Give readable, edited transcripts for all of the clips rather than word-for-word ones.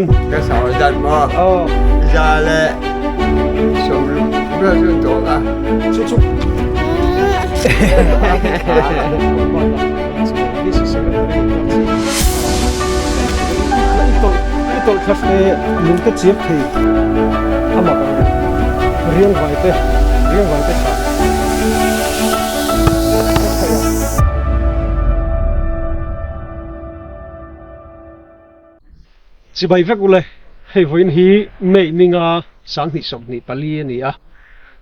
Ka sawi zat maw? Aw. 160 vel chu tawh a. Chu chu. I tawlh thla hre lung te chiap thei a mak ang riang vai te riang vai te thlah. Chibai vek ule, hei vawiin hi May ninga 2024 a ni a,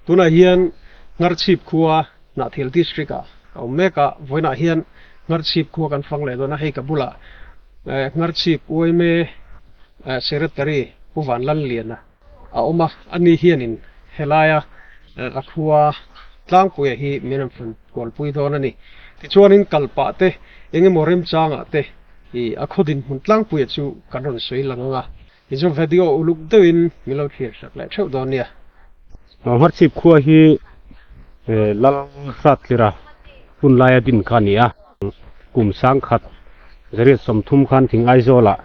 tunah hian Ngharchhip khua Hnahthial District ah a awm mek a, vawiinah hian Ngharchhip khua kan fang leh dawn a, hei ka bulah Ngharchhip yma Secretary Pu Vanlalliana a awm a, ani hianin helaia a khua tlangpuia hi min rawn fun kualpui dawn a ni. Tichuanin kalpah te eng emaw remchangah te ih a khaw dinhmun tlangpuia chu kan rawn sawi lang ang a, tichuan video uluk deuhin min lo thlir sak leh theuh dawn nia. Hmarchhip khua hi Lal Hrathlira hun laia din kha a ni a, kum sangkhat zariat 30 khan thing Aizawlah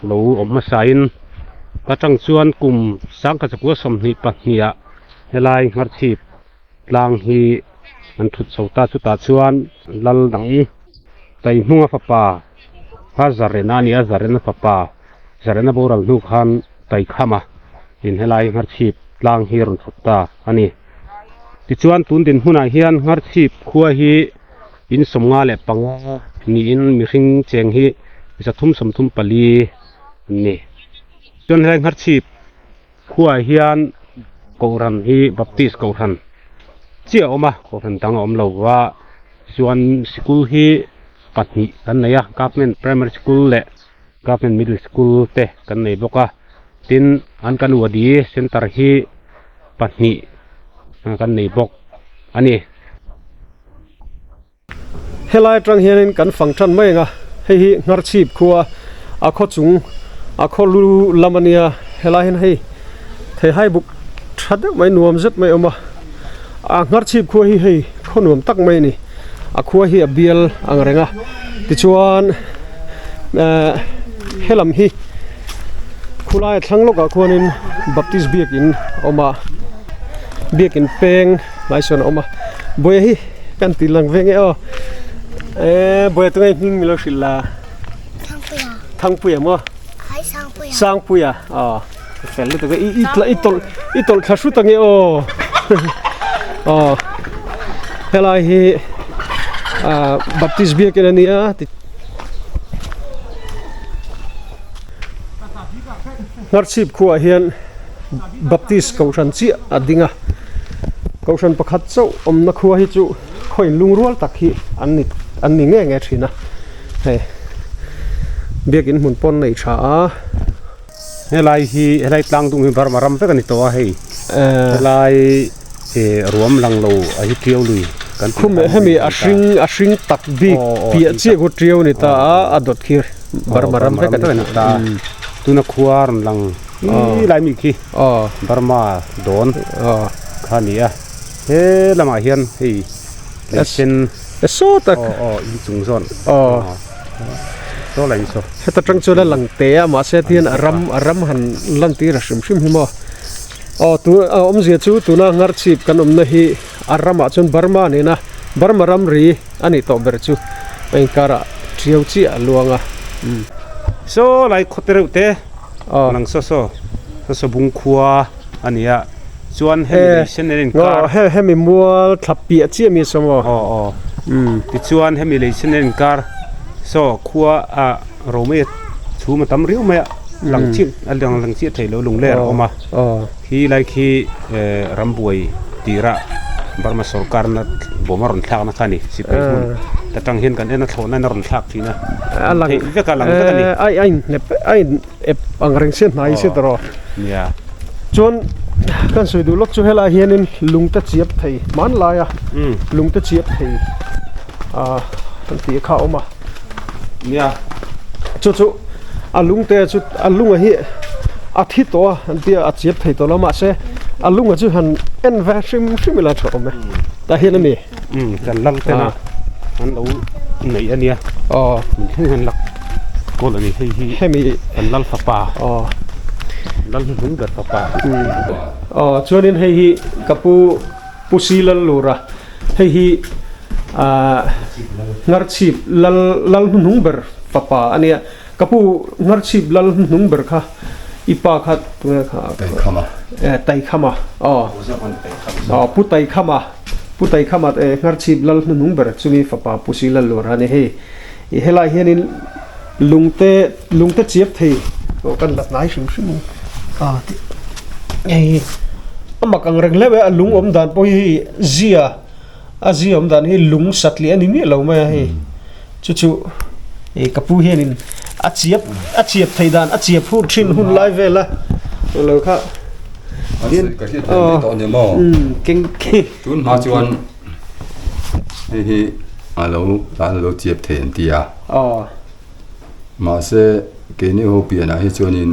lo awm hmasain ka tang chuan kum sangkhat zakua 22 ah helai Hmarchhip tlang hi an thut chho ta chutah chuan Lal dang Taihnunga fapa kha Zarena a ni a, Zarena fapa Zarena boral hnu khan Taikhama in helai Hmarchhip tlang hi a rawn thut ta a ni. Tichuan tun dinhmunah hian Ngharchhip khua hi in 55 niin mihring cheng hi 334 an ni. Chuan helai Ngharchhip khuaah hian Kohhran hi Baptist Kohhran chiah a awm a, Kohhran dang a awm lo va, chuan sikul hi pahnih kan nei a, Government Primary School leh Government Middle School te kan nei bawk a, tin an kan Wadi Center hi pahnih kan nei bawk a ni. Helai atang hianin kan fang tan mai ang a, hei hi Ngharchhip khua a khaw chung a khaw lu lam a nia, helai hian hei theihai buk tha deuh mai nuam zet mai a awm a, a Ngharchhip khua hi hei khaw nuam tak mai a ni, a khua hi a bial ang reng a, tichuan ehh helam hi khulai a thlang lawkah khuanin Baptist biakin a awm a biakin peng hnai sawn a awm a buai hi kan tih lang ve nge aw ehh buai tunge hming milo hrilh la Thangpuia Thangpuia maw Hai Sangpuia Sangpuia aw fel lutuk e i i i tawlh i tawlh thla hrut ange aw aw helai hi ah Baptist biakin a nia Ngharchhip khuaah hian Baptist kohhran chiah a ding a kohhran pakhat chauh awmna khua hi chu khawiin lungrual tak hi an ni an ni nge nge thin a hei biakin hmun pawn nei tha a. Helai hi helai tlang dung hi Burma ram vek a ni tawh a hei helai ruam lang lo a hi tiau lui kan tih Khum hemi a hring a hring tak bik piah chiah khu tiau a ni ta a a dawt khi Burma ram vek a ni ta tuna khua rawn lang hi lai mi khi Burma dawn kha a ni a he lamah hian hei lei sen saw tak aw inchung zawn. Saw la in saw. Heta tang chuan a lang te a mahse tihian a ram a ram han lan tir a hrim hrim hi maw. Aw tu a awmzia chu tuna Ngharchhip kan awmna hi a ramah chuan Burma nena Burma ramri a nih tawh ber chu a inkarah tiau chiah a luang a. Saw lai khaw te reuh te lang saw saw saw saw bung khua a ni a chuan hemi lei sen en inkar hemi mual thla piah chiah mi saw maw aw aw tichuan hemi lei sen en inkar saw khua a romei chhum a tam riau mai a lang chiah a lang lang chiah thei lo lungler a awm a khi lai khi rambuai tirah Burma sorkar na bawm a rawn thlak na kha a ni sipai hmun ta tang hian kan en a thlawhna in a rawn thlak thin a theih vek a lang vek a ni a inhnep a in ep ang reng sia hnai sia tawh rawh nia chuan kan sawi duh lawk chu helai hianin lung te chiap thei hmanlai a lung te chiap thei ah kan tih kha a awm a nia chu chu a lung te chu a lunga hi a thi tawh a an tia a chiap thei tawh lo mahse a lunga chu han en ve hrim hrim ila tha awm e tah hian a mi kan lal ten a an lo neih a nia aw min thleng han lak. kawl a ni hei hi hemi kan lal fapa aw lal hnuhnung ber fapa aw chuanin hei hi ka pu pu si lal lura hei hi ah Ngharchhip lal lal hnuhnung ber fapa a nia ka pu Ngharchhip lal hnuhnung ber kha i pa kha tunge kha Taikhama Taikhama aw aw pu Taikhama pu Taikhama Ngharchhip lal hnuhnung ber chumi fapa pu si lal lura a ni hei. Ih helai hianin lungte lungte chiap thei pawh kan la hnai hrim hrim a tih hei a mak ang reng hle mai a lung awm dan pawh hi zia a zia awm dan hi lung satliah a ni miah lo mai a hei chu chu ih ka pu hianin a chiap a chiap thei dan a chiap hur thin hun lai vel a lo kha aw keng tun hma chuan. Hei hi a lo tan a lo chiap thei an ti a. Aw. Mahse keini ho pianah hi chuanin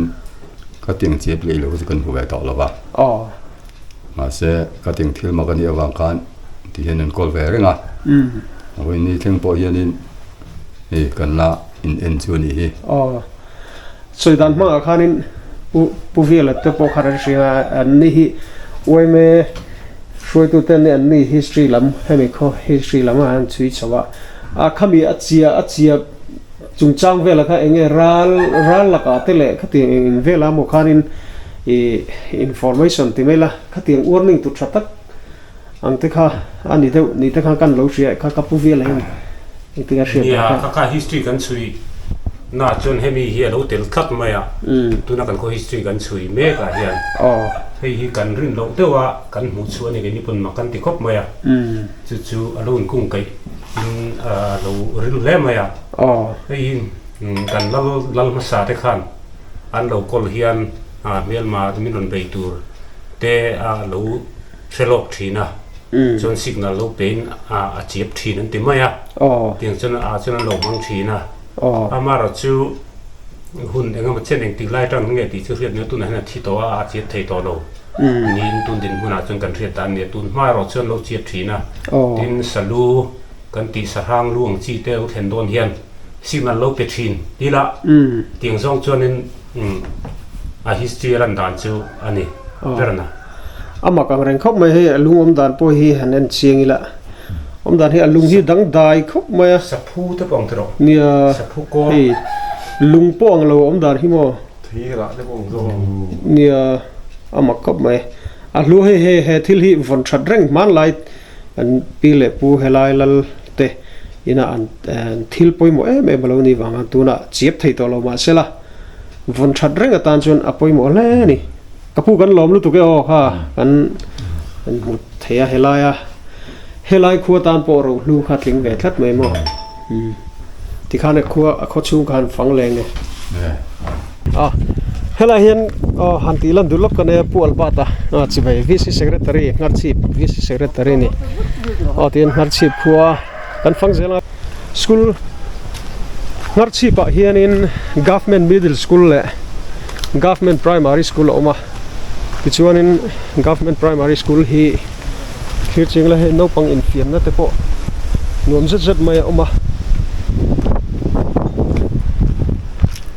ka tiang chiap leh lo chu kan hmu ve tawh lo va. Aw. Mahse ka tiang thil mak a nih avang khan ti hian an kawl ve reng a. Vawiin ni thleng pawh hianin hei kan la in en chu a nih hi. Aw. Sawi dan hmangah khanin Pu Pu Viala te pawh khan an hria a, an ni hi yma hruaitute an ni, an ni history lam hemi khaw history lam ah an chhui chho a, a khami a chia a chia chungchang velah kha eng nge ral ral lakah te leh khatiang eng eng velah maw khanin ih information ti mai la khatiang warning tur tha tak ang te kha a ni deuh ni te khan kan lo hria kha ka pu vial hian engtin a hriat Nia ka kha history kan chhui na chuan hemi hi a lo tel tlat mai a tuna kan khaw history kan chhui mek ah hian hei hi kan rin loh deuh a kan hmuh chhuah a ni keini pawn mak kan ti khawp mai a chu chu a lo inkung kaih in a lo ril hle mai a hei hi kan lal lal hmasa te khan an lo kawl hian hmelma min rawn bei tur te a lo hre lawk thin a, chuan signal lo pein a chiap thin an ti mai a, tiang chuan a chuan an lo hmang thin a, amaherawh chu hun engemaw chen engtik lai atang nge tih chu hriat nia tunah hian a thi tawh a, a chiap thei tawh lo niin tun dinhmunah chuan kan hriat dan a ni a, tun hma erawh chuan lo chiap thin a, tin salu kan tih sahrang lu ang chi te lo thlen dawn hian signal lo pe thin tila tiang zawng chuanin a history a lan dan chu a ni ber na. A mak ang reng khawp mai hei a lung awm dan pawh hi han en chiang ila awm dan hi a lung hi dang dai khawp mai a. Saphu te pawh ang tiraw? Nia Saphu kawl. Hei lung pawh ang lo awm dan hi maw? Thei rah te pawh ang zawk ang. Nia a mak khawp mai. A hlu hei hei he thil hi vawn that reng hmanlai an pi leh pu helai lal te ina an thil pawimawh em em a lo nih vang a tunah chiap thei tawh lo mahsela vawn that reng atan chuan a pawimawh hle a ni. Ka pu kan lawm lutuk e aw kha kan kan hmu thei a helai a helai khua tan pawh rohlu kha tling ve tlat mai maw umm tikhan a khua a khaw chhung khan fang leng e a helai hian aw han tih lan duh lawk ka nei a pu Albert a a chivai VC secretary Ngharchhip VC secretary a ni aw tihian Ngharchhip khua kan fang zel a school Ngharchhip ah hianin government middle school leh government primary school a awm a tichuanin government primary school hi thlir ching la hei naupang infiamna te pawh nuam zet zet mai a awm a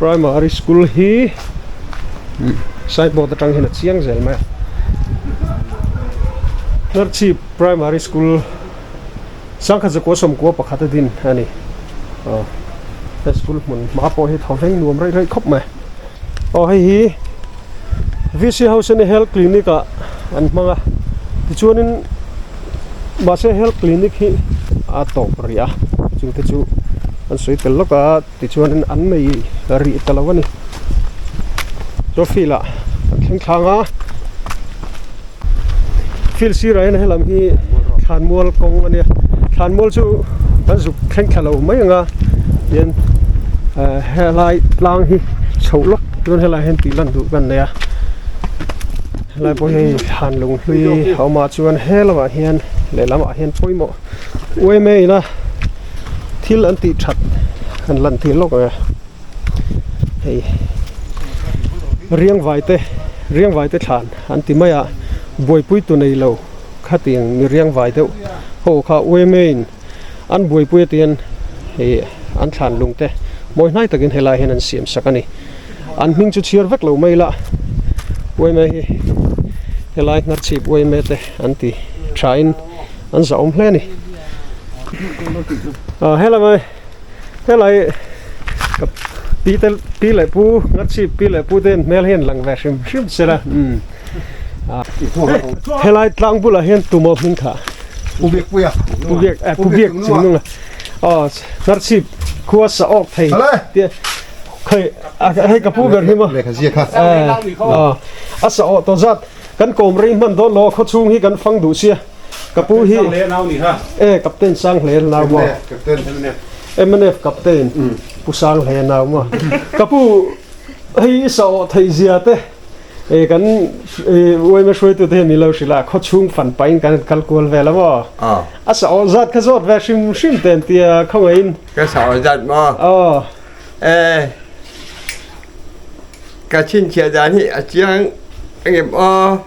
primary school hi signboard atang hian a chiang zel mai a Ngharchhip primary school. Sangkhat zakua sawmkua pakhat a din a ni. Aw he school hmun hma pawh hi thaw veng nuam raih raih khawp mai. Aw hei hi VC House ania health clinic ah an hmang a tichuanin mahse health clinic hi a tawp rih a chungte chu an sawi tel lawk a tichuanin an nei rih ta lo a ni. Chaw field ah an thleng thlang a. Field sirah hian helam hi thlanmual kawng a nia thlanmual chu kan zuk thleng thla lo mai ang a tian eh helai tlang hi chhoh lawk chuan helai hian tih lan duh kan nei a helai pawh hi thlan lung hlui a awm ah chuan he lamah hian lehlamah hian pawimawh uaime ina thil an tih that an lan tir lawk ang e. Hei riangvai te riangvai te thlan an ti mai a buaipui tu nei lo khatiang mi riangvai deuh ho kha uaime in an buaipui atian hei an thlan lung te Mawi hnai takin helai hian an siam sak a ni. An hming chu chhiar vek lo mai ila uaime hi helai Hnarchhip uaime te an ti thain an zahawm hle a ni. Ah helai helai ka pi te pi leh pu Hnarchhip pi leh pu te hian hmel hi an lang ve hrim hrim sela umm helai tlang bulah hian tumaw hming kha Pu Biakpuia Pu Biak eh Pu Biak Chungnunga aw Hnarchhip khua sa awk thei tia khei hei ka pu ber hi maw lehkha zia kha aw a sa awh tawh zat kan kawm rei hman dawn lo khaw chhung hi kan fang duh sia ka pu hi e captain sang hle nau maw mnf captain pu sang hle nau maw ka pu hei i sa awh thei zia te E kan uaima hruaitute hian min lo hrilh a, khawchhung fan pahin kan kal kual vel a maw? A sa awh zat kha zawt ve hrim hrim te an tia khawngaihin. Ka sa awh zat maw? Aw. E ka chhinchhiah dan hi a chiang engem aw,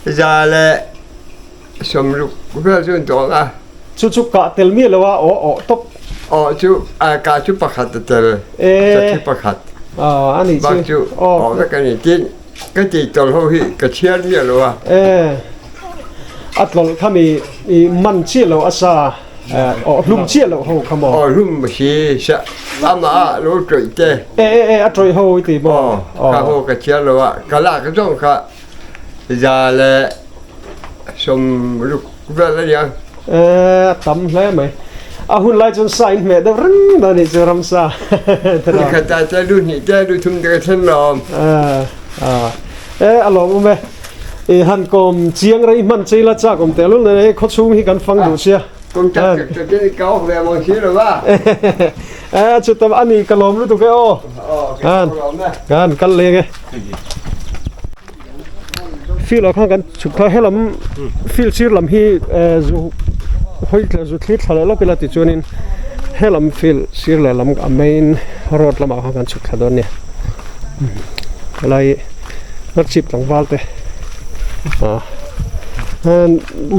160 vel chu an tawng a. Chu chu kah tel miah lo a, aw awh tawp. Awh chu kah chu pakhat a tel, sakhi pakhat. A nih chu. Bak chu awh vek a ni. Tin, ka tih tawlh ho hi ka chhiar miah lo a. E, a tlawlh kha mi i man chiah lo a sa, awh hlum chiah loh ho kha maw? Awh hlum si, amah ah lo tawih te. E e e, a tawih ho i ti maw? Aw, kha ho ka chhiar lo a, ka lak zawng kha 160 vel a nia. Eh, a tam hle mai. A hun lai chuan sa in hmeh deuh reng dawn a nih chu ramsa. Nikhat ah te lu hnih te lu thum te ka thlen lawm. Eh, ah. Eh, a lawm awm e. I han kawm chiang rei hman chei la chak awm tehlul nen hei khawchhung hi kan fang duh sia. Kawm tak tak tak in ka awk ve mang si lo va. Eh, chutam a nih ka lawm lutuk e aw. Aw, ka lawm e. Kan kal leng e. Field ah khan kan chhuk thla helam field sir lam hi zu hawi thla zu thlir thla leh lawk ila tichuanin helam field sir leh lam a main road lamah khan kan chhuk thla dawn a nia helai hnarchhip tlangval te ah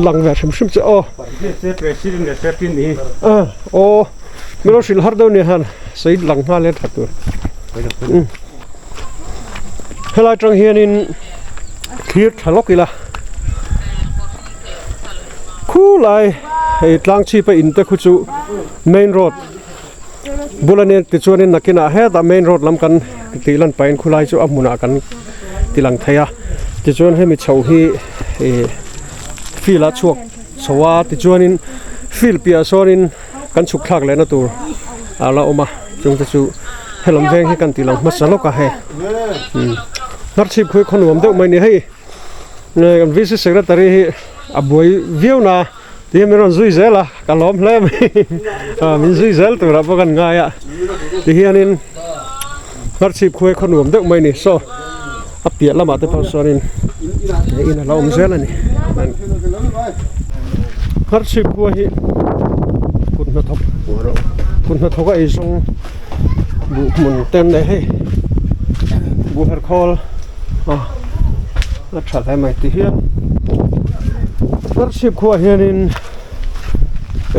lang ve hrim hrim che aw aw min lo hrilh har deuh a nia han sawi lang nghal e tha tur. Helai atang hianin thlir tha lawk ila khulai hei tlang chhip a in te khu chu main road bul ania tichuanin nakinah hetah main road lam kan tih lan pahin khulai chu a hmunah kan ti lang thei a tichuan hemi chho hi ih field a chhuak chho a tichuanin field piahah sawnin kan chhuk thlak lehna tur a la awm a chungte chu helam veng hi kan tih lang hmasa lawk a hei hnarchhip khawi khaw nuam deuh mai a ni hei kan vc secretary hi a buai viau na ti hian min rawn zui zel a ka lawm hle mai min zui zel turah pawh kan ngai a ti hianin hnarchhip khawi khaw nuam deuh mai a ni saw a piah lamah te pawh chuanin in a lo awm zel a ni hnarchhip khua hi kut hnathawk kut hnathawk a eizawng buh hmun te an nei hei buh her khawl a a tha hle mai ti hian hnarchhip khuaah hianin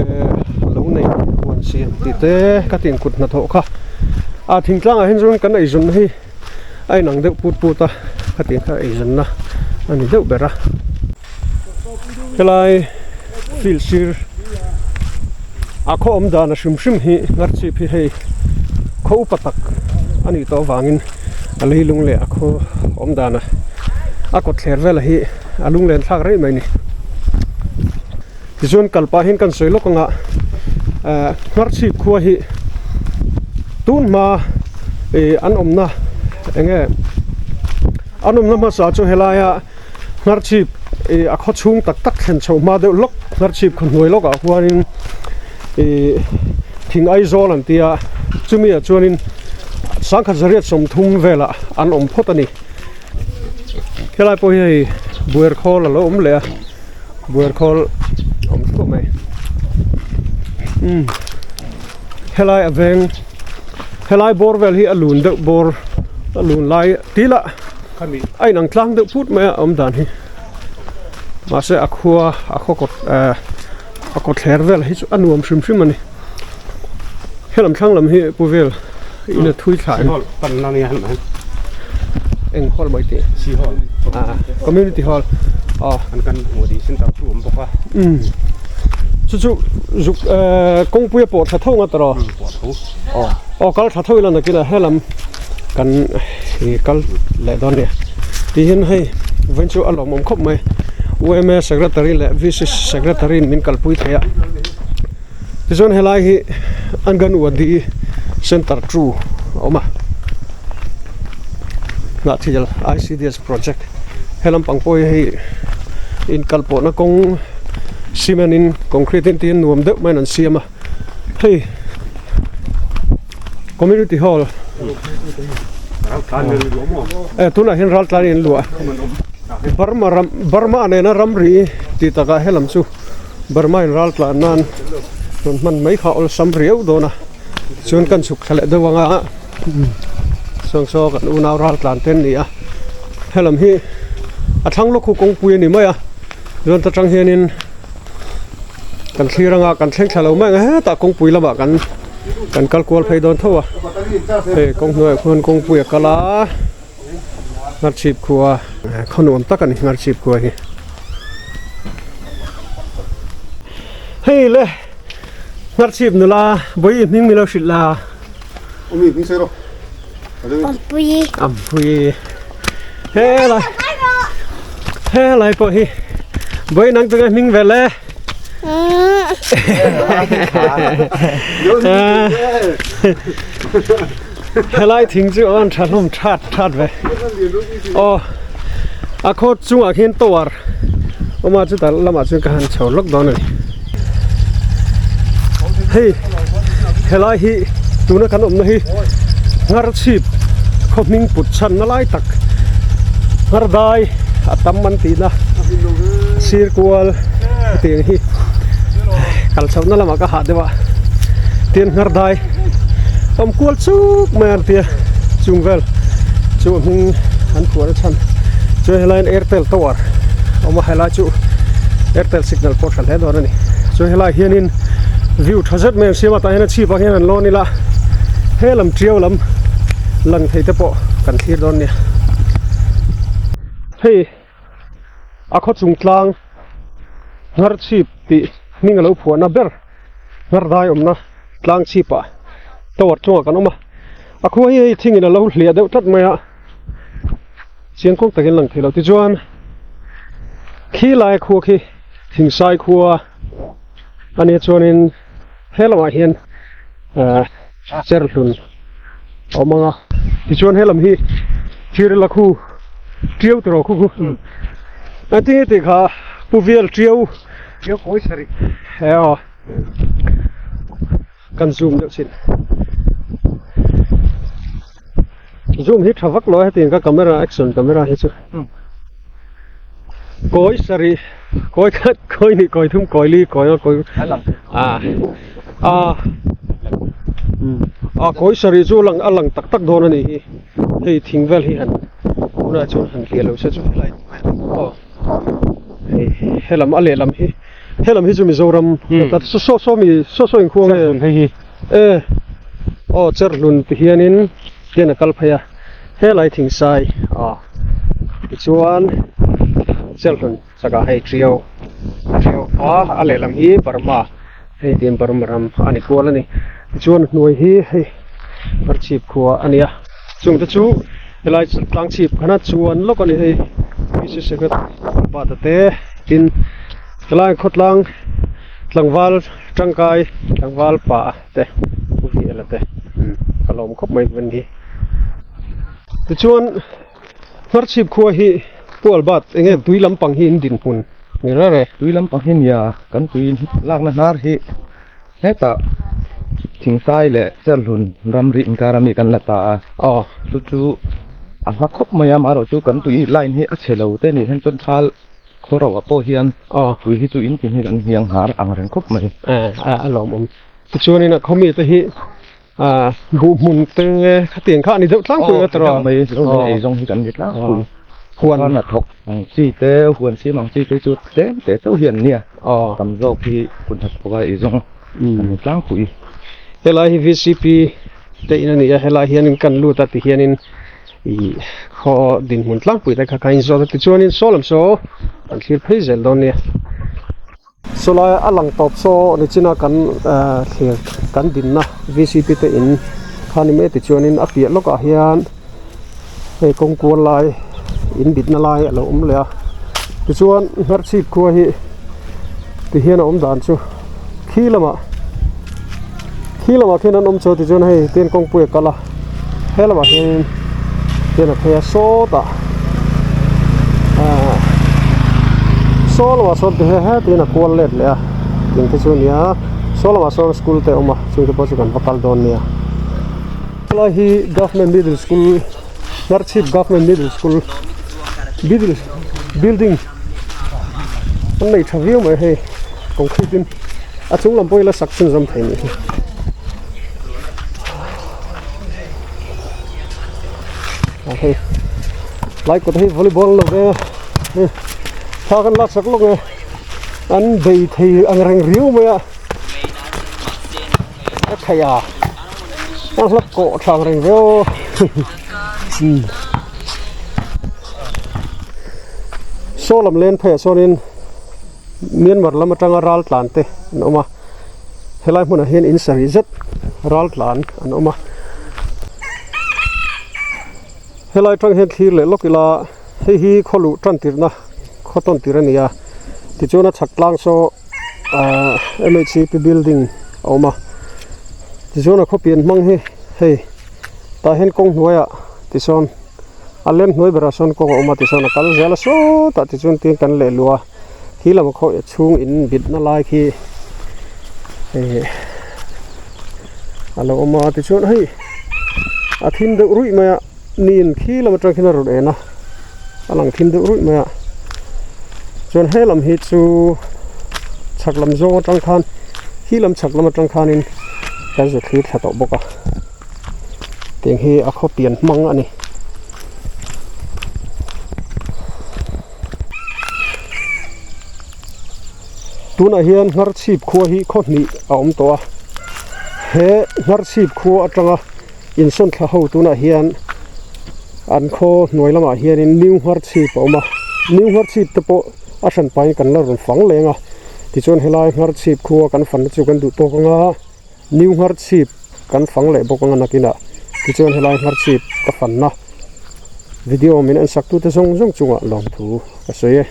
eh lo nei huan siam tih te ka tin kut hnathawh kha a thingtlangah hian chuan kan eizawnna hi. a inang deuh put put a khatiang kha eizawnna a ni deuh ber a helai field sir a khaw awm dan a hrim hrim hi hnarchhip hi hei khaw upa tak a nih tawh avangin a leilung leh a khaw awm dan a a kawt thler vel hi a lunglen thlak rei mai a ni tichuan kal pah hian kan sawi lawk anga eh hnarchhip khua hi tun hma ih an awmna eng nge an awmna hmasa chu helaia hnarchhip ih a khaw chhung tak tak thlen chhoh hma deuh lawk hnarchhip khaw hnuai lawkah huanin ih thing Aizawl an tia chumi ah chuanin 1830 velah an awm phawt a ni helai pawh hi hei buer khawl a lo awm leh a. Buar khawl awm thluah mai umm helai a veng helai bawr vel hi a lun deuh bawr a lun lai tila a inang tlang deuh phut mai a awm dan hi mahse a khua a khaw kawt eh a kawt thler vel hi chu a nuam hrim hrim a ni helam thlang lam hi pu vel. In a thui thla em? Hall pan na nia han Eng hall mai tih? Si hall. Ah, community hall. Aw. An kan hmuh center chu awm bawk a. Umm. Chu chu zuk kawngpui a pawh tha tho nga tawh. Pawh tho. Aw. Aw kal tha tho ila nakinah helam kan ih kal leh dawn nia. Tihian hei vawiin chu a lawmawm khawp mai. UMA secretary leh VC secretary in min kalpui thei a. Tichuan helai hi Anganwadi center 2 a awm a. Hnahthil ICDS project helam pang pawh hi hei inkalpawhna kawng cement in concrete in tiin nuam deuh maiin an siam a. Hei community hall eh tunah hian ral tlan in an luah Burma ram Burma nena ramri tih takah helam chu Burma in ral tlan nan rawn hman mai kha awlsam riau dawn a chuan kan chhuk thla leh deuh ang a sawn saw kan unau ral tlan te an ni a helam hi a thlang lawk khu kawngpui a ni mai a chuan ta tang hianin. Kan thlir anga kan thleng thla lo mai ang a hetah kawngpui lamah kan kan kal kual phei dawn tho a hei kawng hnuaiah khuan kawngpui a kal a Ngharchhip khua khaw nuam tak a ni Ngharchhip khua hi hei le Ngharchhip nula Bawihi hming milo hrilh la Ampui Ampui Helai Helai pawh hi Bawi nang tunge hming vel e Helai thing chu an tha hlawm that that ve Aw a khaw chungah khian tower awm a chutah lamah chuan ka han chho lawk dawn a ni Hei helai hi tuna kan awmna hi Ngharchhip khaw hming put chhanna lai tak Nghardai a tam an tihna sir kual hetiang hi kal chhohna lamah ka hah deuh a tin Nghardai awm kual chuk mai an tia chung vel chu a hming an phuah na chhan chuan helaiin Airtel tower a awm a helai chu Airtel signal pawh a tha hle dawn a ni chuan helaiah hianin view tha zet mai an siam a tah hian a chhip ah hian an lawn ila he lam tiau lam lang thei te pawh kan thlir dawn nia hei a khaw chung tlang nghar chhip tih hming a lo phuahna ber nghar dai awmna tlang chhip ah tower chungah kan awm a a khua hi hei thingin a lo hliah deuh tlat mai a chiang kawng takin lang thei lo tichuan khi lai khua khi thingsai khua a nia chuanin he lamah hian ahh cherhlun a awm ang a tichuan he lam hi thirla khu tiau tiraw khu khu a tinge tih kha pu vial tiau tiau kawi sarih he aw. Kan zoom deuh chin. Zoom hi tha vak lo a hetiang ka camera action camera hi chu. Kawi sarih kawi khat kawi hnih kawi thum kawi li kawi nga kawi a a a kawi sarih chu lang a lang tak tak dawn a nih hi hei thing vel hi han tunah chuan han hliah lo se chu helai aw hei helam a lehlam hi. Helam hi chu Mizoram saw saw mi saw saw inkhuang nge hei hi e aw cherhlun ti hianin hian a kal phei a helai thingsai a tichuan cherhlun chakah hei tiau tiau a a lehlam hi Burma hei tiin Burma ram a ni kual a ni tichuan hnuai hi hei Varchhip khua a ni a chungte chu helai tlang chhip khana chuan lawk a ni hei te tin. Helai khawtlang tlangval tangkai tlangval pa te pu Viela te ka lawm khawp mai vun hi. Tichuan Hmarchhip khua hi Pu Albert enge tui lampang hi in dinhmun ni reng e. Tui lampang hi nia kan tui lakna hnar hi hetah Thingsai leh Cherhlun ramri inkar ami kan la ta a. Aw. Chu chu a hma khawp mai a amaherawhchu chu kan tui line hi a chhe lo te nih hian chuan thal Khaw ro ah pawh hian tui hi chu in tin hi kan hniang har ang reng khawp mai. A lawmawm. Tichuanin a khaw mite hi buh hmun te khatiang kha a ni deuh tlangpui a tawrh a. Mai lo nei ei zawng hi kan ni tlangpui. Huan a thawk ang chi te huan siam ang chi te chu tlem te chauh hi an nia. Tam zawk hi kut hnathawk a ei zawng an ni tlangpui. Helai hi VCP. te in a ni a helaiah hianin kan lut a tihianin ih khaw dinhmun tlangpui te kha kha a inzawt a tichuanin saw lam saw kan thlir phei zel dawn nia. Saw laia a lang tawp saw nichina kan ehh thlir kan dinna V C P te in kha ni mai tichuanin a piah lawkah hian hei kawng kual lai in bitna lai a lo awm leh a tichuan hnarchhip khua hi tihian a awm dan chu khi lamah khi lamah khian an awm chu tichuan hei tihian kawngpui a kal a he lamah hianin hian a phei a sawtah ahh saw lamah sawn ti he tiin a kual let leh a tin te chu a ni a saw lamah sawn school te a awm a chung te pawh chu kan va kal dawn nia helai hi government middle school Hnarchhip government middle school middle building an nei tha viau mai hei concrete in a chung lam pawh hi la sak chhunzawm thei anih hi. A hei lai kawt hi volleyball an lo veng a hei thla kan lak sak lawk nge an bei thei ang reng riau mai a a theih a a hla kawh tha ang reng viau umm saw lam len pheiah sawnin Myanmar lam atanga ral tlan te an awm a helai hmunah hian in sarih zet ral tlan an awm a helai atang hian thlir leh lawk ila hei hi khaw luh tan tirhna khaw tawn tirh a ni a tichuan a chhak tlang saw ahh m h c p building a awm a tichuan a khaw pian hmang hi hei tah hian kawng hnuaiah tisawn a lem hnuai berah sawn kawng a awm a tichuan a kal zel a sawtah tichuan tin kan leh luh a khi lam khaw chhung in bitna lai khi eh a lo awm a tichuan hei a thim deuh ruih mai a niin khi lam atang khian a rawn en a a lang thim deuh ruih mai a chuan he lam hi chu chhak lam zawng atang khan khi lam chhak lam atang khanin kan zu thlir thla tawh bawk a. Tiang hi a khaw pian hmang a ni. Tunah hian Hnarchhip khua hi khaw hnih a awm tawh a. He Hnarchhip khua atanga insawn thla ho tunah hian an khaw hnuai lamah hianin New Hnarchhip a awm a. New Hnarchhip te pawh a hran pahin kan la rawn fang leng a. Tichuan helai Hnarchhip khua kan fanna chu kan duh tawk anga. New Hnarchhip kan fang leh bawk anga nakinah tichuan helai Hnarchhip ka fanna video min en sak tute zawng zawng chungah lawmthu ka sawi e.